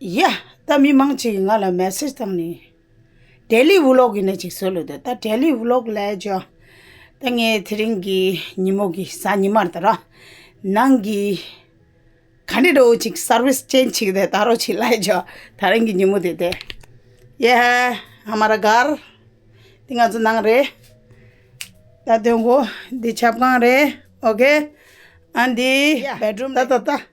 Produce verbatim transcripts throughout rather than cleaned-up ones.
ཡ། ད་མི་མང་ཅིག་གིས་ང་ལ་མེ་སེཇ་བཏང་ནས། ཌེ་ལི་ཝི་ལོག་ཡིན་ན་ཅིག་བཟོས་ལོ་དེ། ད་ཌེ་ལི་ཝི་ལོག་ལས་ཅོ། ད་ངས་དེ་རིང་གི་ཉིན་མོ་གི་གཟའ་ཉི་མར་ད་ར། ནང་གི་ག་འདྲ་འདྲ་བོ་ཅིག་སར་ཝི་སི་ཅེན་ཅིག་དེ་ད་རོ་ཅིག་ལས་ཅོ། ད་རིང་གི་ཉིན་མོ་དེ་དེ། ཡེ་ཧ་ཧ་མ་ར་གར། འདི་ང་ཚོ་ནང་རེད། ད་དོན་གོ། འདི་ཆབ་ཁང་རེད། ཨོ་ཁེ། ཨ་འདི་ཡ་བེད་རུམ་ད་ད་ད། དན་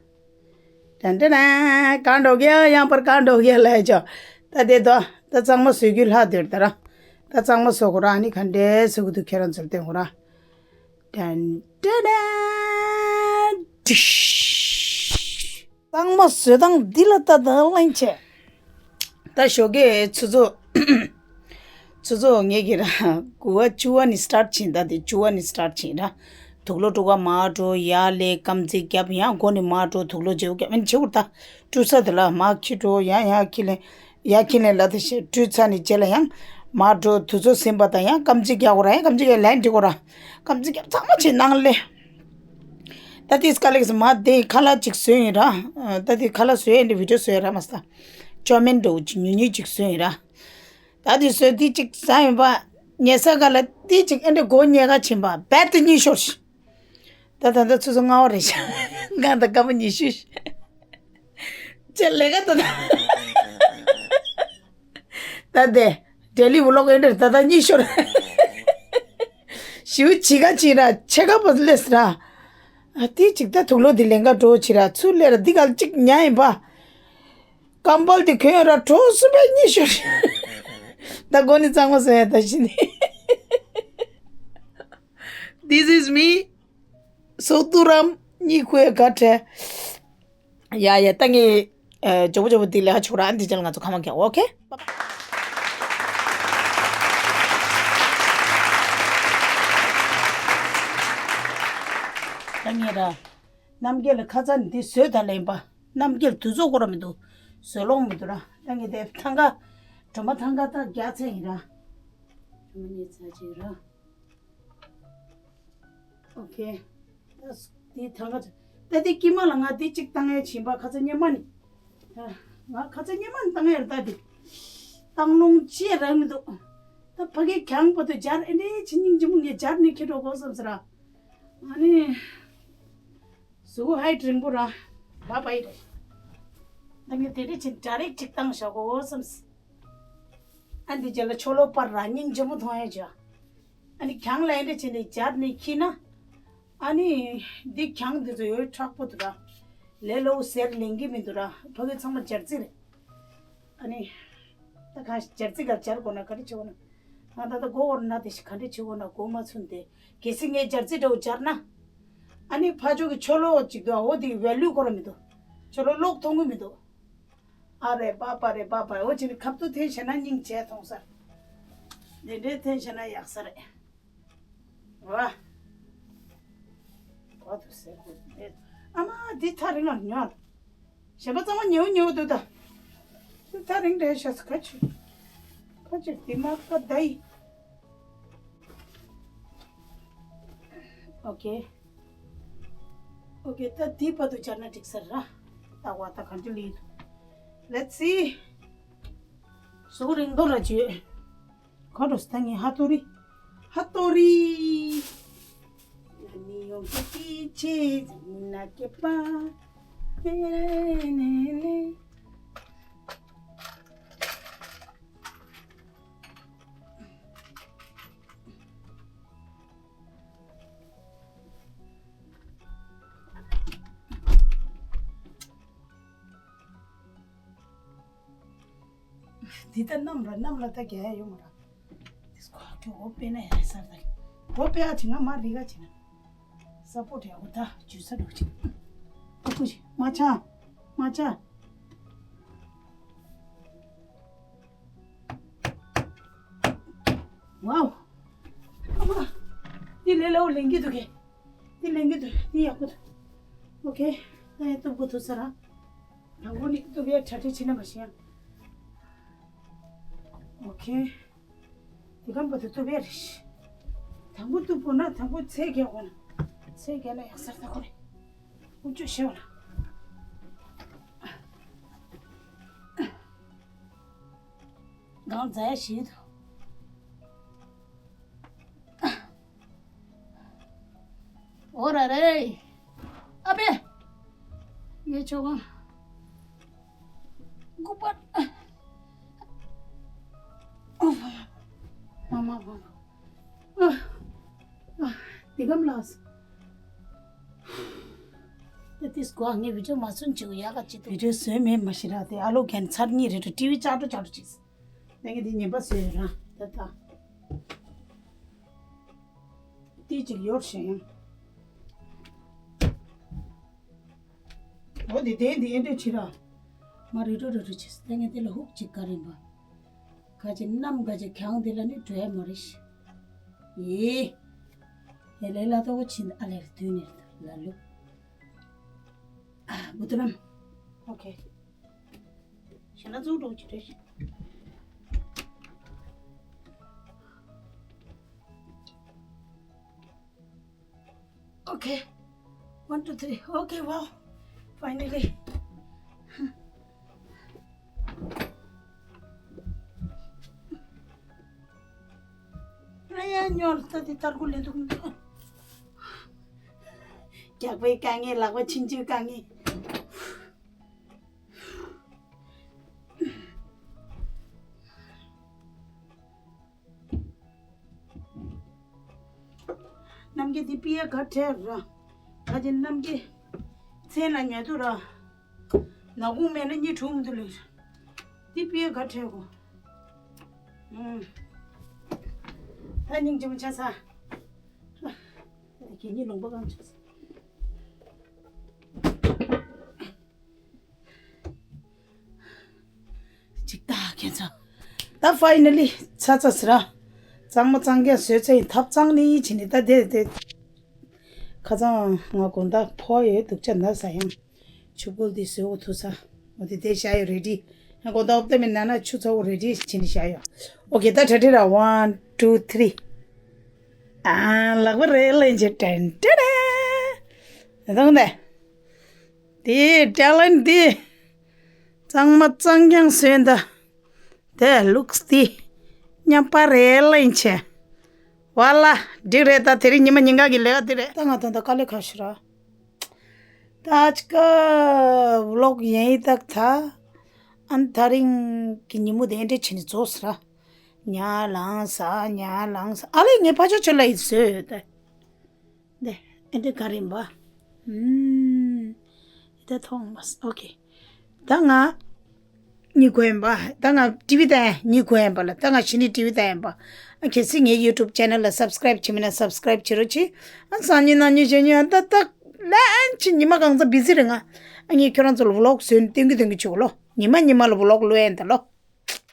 དན་དན། གང་འགྲོ་གི་ཡང་པར་གང་འགྲོ་གི་ལས་ཅོ། ད་དེ་དོ། ད་གཙང་མ་བཟོ་རྒྱུ་ལྷག་དེར་ད་ར། ད་གཙང་མ་བཟོ་གོ་ར། ཨ་ནི་ག་འདྲས་བཟོ་གི་འདུག་ཁྱེད་རང་ཚོར་སྟོན་གོ་ར། དན་དན་དན། ཏིཤ། གཙང་མ་བཟོ་སྟངས་འདི་ལ་ད་ད་གླེང་ཆེ། ད་ཞོགས་ཀས་ཆུ་ཚོད། ཆུ་ཚོད་ངེད་ཀྱི་ར། དགུ་པ་བཅུ་པ་ནས་སི་ཊར་ཊི་བྱིན། ད་དེ་བཅུ་པ་ནས་སི་ཊར་ཊི་བྱིན་ར། དུག་ལོག་དཀྲུག་ག་མར་འགྲོ། ཡར་ལས་སྐམ་རྩེ་རྒྱབ། ཡང་སྒོ་ནས་མར་འགྲོ། དུག་ལོག་བརྗེ་པོ་རྒྱབ། ཨ་ནི་བྱེད་དགོས། ད་དཀྲུག་ས་དེ་ལ་མར་འཁྱེར་འགྲོ། ཡང་ཡར་འཁྱེར་ལེན། ཡར་འཁྱེར་ལེན་ལ་དེ་བྱས་དཀྲུག་ཚར་ནས་རྗེས་ལ་ཡང་མར་འགྲོ། དུས་ཚོད་ཟིན་པ་དང་ཡང་སྐམ་རྩེ་རྒྱག་དགོས་ར། ཡང་སྐམ་རྩེ་རྒྱག་ལན་འགྲིག་གོ་ར། སྐམ་རྩེ་རྒྱབ་ཚང་མ་བྱས་ནང་ལས། ད་དེ་སྐ་ལེགས་མ་དེ་ཁ་ལག་ཅིག་བཟོས་ཡིན་ར། ད་དེ་ཁ་ལག་བཟོས་ཡིན་དེ་བི་ཌིའོ་བཟོས་ཡིན་ར། མ་ས་ཅོ་མིན་འགྲོ་ཅིག་ཉུང་ཉུང་ཅིག་བཟོས་ཡིན་ར། ད་དེ་བཟོས་དེ་ཅིག་ཟ་ཡིན་པ། ཉལ་ས་ག་ལ་དེ་ཅིག་ཨེ་འདྲ་མགོ་ཉལ་ག་ཕྱིན་པ་རྦད་དེ་གཉིད་ཤོར་ཤི། ད་ད་ད་ཆུ་ཚོད་ལྔ་པ་རེད་ཤག་ང་ད་སྐར་མ་ཉི་ཤུ་ཤི། ཅེ་ལས་ཀ་ད་ད། ད་དེ། ཌེ་ལི་ཝི་ལོག་ཨེ་འདྲ་ད་ད་གཉིད་ཤོར། ཞིའུ་ཇི་ག་ཅི་ར་ཆེ་ག་པོ་ལེས་ར། ཨ་དེ་ཅིག་ད་དུག་ལོག་དེ་ལེན་ག་འགྲོ་ཕྱིན་ར། ཚུར་ལས་ར་འདི་ག་ཅིག་ཉལ་ཡིན་པ། ཀམ་པལ་དེ་གོན་ར་གྲོགས་སུ་པའི་གཉིད་ཤོར། ད་སྒོ་ནས་གཙང་མ་བཟོ་ཡ་ད་ཤི་ནི། This is me. སོག་ཏུ་རམ་གཉིད་ཁུག་ཡ་ག་བྲལ། ཡ་ཡ་ད་ངས། ཨ་ཇོ་བོ་ཇོ་བོ་དེ་ལས་ཧ་ཆོག་ར། ཨ་འདི་ཅན་ང་ཚོ་ཁ་མ་ག་ཨོ་ཁེ། ད་ངས་ར། རྣམ་རྒྱལ་ལ་ཁ་ཚ་ནི་འདི་བཟོས་ད་ལེན་པ། རྣམ་རྒྱལ་དུས་ཚོད་འགོར་མི་འདུག་བཟོས་ལོང་མི་འདུག་ར། ད་ངས་དེ་ཐང་ག། གྲོ་མ་ཐང་ག་ད་རྒྱག་ཚད་ཡིན་ར། གྲོ་མ་ཉེ་ཚ་ཅིག་ར། ཨོ་ཁེ། ད་དེ་ཐང་ག་ད་དེ་དཀྱིལ་མ་ལ་ང་དེ་གཅིག་བཏང་ཡས་བྱིན་པ་ཁ་ཚ་སྙེ་མ་ནི། ད་ང་ཁ་ཚ་སྙེ་མ་ནི་བཏང་ཡས་རེད། ད་དེ་བཏང་ལོང་ཅི་རག་མི་འདུག་ད་ཕ་གི་གྱང་པོ་དེ་སྦྱར་ཨེ་འདྲས་ཅི་སྙིང་རྗེ་མོ་ངས་སྦྱར་ནས་ཁྱེར་འགྲོ་དགོས་བསམ་ཟེར་ར། ཨ་ནི། གཟུགས་ཧའི་ཊི་རིང་པོ་ར། བ་བ་ཡི་རེད། ད་ངས་དེ་འདྲས་ཅི་འདྲ་རེག་ཅིག་བཏང་བཞག་དགོས་བསམ། ཨ་འདི་རྗེས་ལ་ཆོ་ལོ་པར་ར་སྙིང་རྗེ་མོ་མཐོང་ཡ་བྱ། ཨ་ནི་གྱང་ལ་ཨེ་འདྲ་བྱས་ནས་སྦྱར་ནས་འཁྱེར་ན། ཨ་ནི། འདི་གྱང་འདི་ཚོ་ཡོད་མཁྲེགས་པོ་འདུག་ར། ལས་སླ་བོ་ཟེར་ལེན་གི་མི་འདུག་ར། ཕ་གི་ཚང་མ་སྦྱར་རྩི་རེད། ཨ་ནི། ད་གང་སྦྱར་རྩི་ག་སྦྱར་དགོས་ན་ག་རེ་བྱེད་དགོས་ན། ང་ད་ལྟ་མགོ་བོར་ན་དེ་ཞིག་ག་འདྲ་བྱེད་དགོས་ན་མགོ་མ་ཚོས་ཏེ། གལ་སྲིད་ངས་སྦྱར་རྩི་འདྲ་བོ་སྦྱར་ན། ཨ་ནི་ཕར་ཕྱོགས་ཀྱི་ཆོ་ལོ་ཅིག་འདུག་ཨ། འོ་དེ་ཝེ་ལུ་སྐོར་མི་འདུག་ཆོ་ལོ་ལོག་མཐོང་གི་མི་འདུག་ཨ་རེ་པ་པ་རེ་པ་པ། འོ་ཅི་ནི་ཁབ་ཏུ་འཐེན་བྱས་ན་སྙིང་རྗེ་མཐོང་ས། འདི་འདྲའི་འཐེན་བྱས་ན་ཡག་ས་རེད། བ། བ་དུ་ཟེར་དགོས་འདི། ཨ་མ་འདི་ཐག་རིང་ལ་ཉོ། གཞན་པ་ཚང་མ་ཉེའུ་ཉེའུ་འདུག་ད། འདི་ཐག་རིང་རེད་ཤག་ཁ་ཅིག་ཁ་ཅིག་འདི་མ་ཁ་བརྡ་ཡི། ཨོ་ཁེ། ཨོ་ཁེ། ད་དེའི་བར་དུ་སྦྱར་ན་འགྲིག་ས་རེད་ར། ད་བ་ད་ག་འདྲ་ལི་འདུག Let's see. གཟུགས་རིང་ཐོག་ལ་བྱོས། ཁོ་འགྲོ་སི་ད་ངའི་ཧ་ཏོ་རི། ཧ་ཏོ་རི། ཡ་ནི་ཡོང་གི་ཏི་ཆེ་ཟི་མི་ན་ཀེ་པ། ནེ་ནེ་ནེ། འདི་ལྟ་གནམ་ར་གནམ་ལ་ལྟ་རྒྱ་ཡ་ཡོང་མ་ར། འདི་སྐོར་གྱི་འོ་དཔེ་ན་ཡ་སར་ད། འོ་དཔེ་ཨ་ཅི་ང་མ་རི་ག་ཅི་ན། ས་པོ་ཏི་ཡ་འོ་ད་ཇུ་ས་འགྲོ་ཅི། ཏོ་ཀུ་ཅི་མ་ཆ། མ་ཆ། ཝའོ། ཨ་མ། འདི་ལས་སླ་བོ་ལེན་གྱི་འདུག་གས། འདི་ལེན་གྱི་འདུག་འདི་ཡག་པོ་འདུག་ཨོ་ཁེ། ད་ཡང་གཏུབ་དགོས་ཐུག་ས་ར། དང་པོ་ནི་གཏུབ་ཡ་གྲ་སྒྲིག་བྱེད་ན་མ་ཤེས་ཡ། ཨོ་ཁེ། འདི་གམ་པ་དུ་གཏུབ་ཡ་རེད། དང་པོ་གཏུབ་དགོས་ན་དང་པོ་ཚད་རྒྱག་དགོས་ན། ཚད་རྒྱག་ན་ཡག་ས་རེད་ད་ཁོ་རེ། ཀུན་སྤྱོད་ཤེས་བ་ན། གང་ཟ་ཡ་ཞིག་འདུག་འོ་ར་རེ། ཨ་པེ། ངའི་ཆོ་ག་འགུག་པ། ཨོ། མ་མ་མ། ཨ། ཨ། འདི་གམ་ལགས། ཏེ་ཏིས་གོ་ངའི་བི་ཌིའོ་མ་སུན་ཅིག་ཡག་ག་ཅི་ཏུ། བི་ཌིའོ་བཟོས་མེད་མ་ཤི་ར་ཏེ་ཨ་ལོ་གན་ཚར་གཉིས་རེད་འགྲོ་ཊི་ཝི་ཅག་འགྲོ་ཅག་འགྲོ་ཅིག་ཏེ་ངས་འདི་ཉན་པ་བཟོས་ར་ཏ་ཏ། ཏི་ཅིག་ཡོར་ཞིང་། འོ་དེ་དེ་འདི་ཨེ་འདྲ་ཕྱི་ར། མ་རི་རོ་རི་རོ་ཆེས་ཏེ་ངས་དེ་ལ་ཧུག་ཅིག་ག་རིམ་པ། ག་ཅི་ནམ་ག་ཅི་གང་དེ་ལ་ནི་འགྲོ་ཡ་མ་རེད་ཤི། ཡེ། ཡེ་ལེ་ལ་ཏོ་ཆིན་ཨ་ལེར་དུས་ནེར་ལ་ལུ། ཨ་བུ་ཏུ་རམ། ཨོ་ཁེ། ཞེ་ན་ཙུག་འགྲོ་ཅི་རེད། Okay. One, two, three. Okay, wow. Finally. ཨ་ཡ་ཉོར་ད་དེ་ཐར་གུ་ལེན་འདུག་རྒྱག་པའི་དཀའ་ངལ་ལག་པ་ཕྱིན་ཆད་དཀའ་ངལ། རྣམ་རྒྱལ་འདི་པི་ཡ་ག་བྲལ་ར། ད་དེ་རྣམ་རྒྱལ་མཚན་ལ་ཉལ་དུ་ར། ནག་ཁུང་མེད་ན་གཉིད་གྲུང་མི་འདུག་ལེ། འདི་པི་ཡ་ག་བྲལ་གོ། ཨུམ། ད་སྙིང་རྗེ་མོ་ཆ་ས། ད་དེ་གད་སྙིགས་ལུང་པ་གང་ཆ་ས། ཅིག་ཏག་ཁྱེད་ཚོ། ད་finally་ཚ་ཚ་ཟེར་ར། གཙང་མ་གཙང་རྐྱང་བཟོས་ཚེ་ཐབ་གཙང་ནི་ཕྱིན་ནི་ད་དེ་དེ། ཁ་སང་ང་དགོང་དག་ཕོ་ཡོད་སྡུག་ཅག་འདའ་ས་ཡང་། ཆུ་བསྐོལ་དེ་བཟོས་འོ་ཐུ་ས། འོ་དེ་དེ་བཞག་ཡོད་ready། ང་དགོང་དག་འོབ་ཏེ་མི་ན་ན་ཆུ་ཚ་བོ་ready་བྱིན་ནི་བཞག་ཡོད། Okay་ད་གྲ་སྒྲིག་ར། One, two, three། ཨ་ལག་པ་རེ་ལེན་ཅེ་ཏན་ཏན་ཏན། དང་ནས། དེ་talent་དེ། གཙང་མ་གཙང་རྐྱང་བཟོས་འདའ། དེ་looks་དེ། མཉམ་པ་རེ་ལེན་ཆེ། ཝ་ལ། འགྲིག་རེད་ད་དེ་རིང་ཉི་མ་ཉིན་གང་གི་ལས་ཀ་དེ་རེད། ད་ང་ད་ད་དཀའ་ལས་ཁག་ཤི་ར། ད་ཅི་ཀ་vlog་ཡིན་ཡི་ད་ད། ཨན་ད་རིང་གི་ཉིན་མོ་དེ་འདྲ་བྱས་ནས་རྫོགས་སི་ར། ཉ་ལངས་ས་ཉ་ལངས་ས་ཨ་ལས་ངས་ཕ་ཆོ་ཆོ་ལ་ཡིན་བཟོས་ཡོད་ད། འདི་ཨེ་འདི་ག་རེ་ཡིན་པ། ཨུམ། ད་མཐོང་མ་སོང་། Okay། ད་ང་གཉིད་ཁུག་ཡིན་པ། ད་ང་ཊི་ཝི་ལྟ་ཡིན་གཉིད་ཁུག་ཡིན་པ་ལ། ད་ང་གཞི་ནས་ཊི་ཝི་ལྟ་ཡིན་པ། ཨ་གལ་སྲིད་ངའི་YouTube channel་ལ་subscribe་བྱེད་མིན་ན་subscribe་བྱེད་རོགས་གྱིས། ཨ་སང་ཉིན་གནངས་ཉིན་གཞེས་ཉིན་ཨ་ད་ད་ལན་ཅི་ཉི་མ་གང་ཚ་busy་རེད་ང་། ཨ་ངས་ཁྱོད་རང་ཚོ་ལ་vlog་བཟོས་ནས་སྟོན་གི་སྟོན་གི་བྱེད་གོ་ལོ། ཉི་མ་ཉི་མ་ལ་vlog་བླུག་ཡིན་ད་ལོ།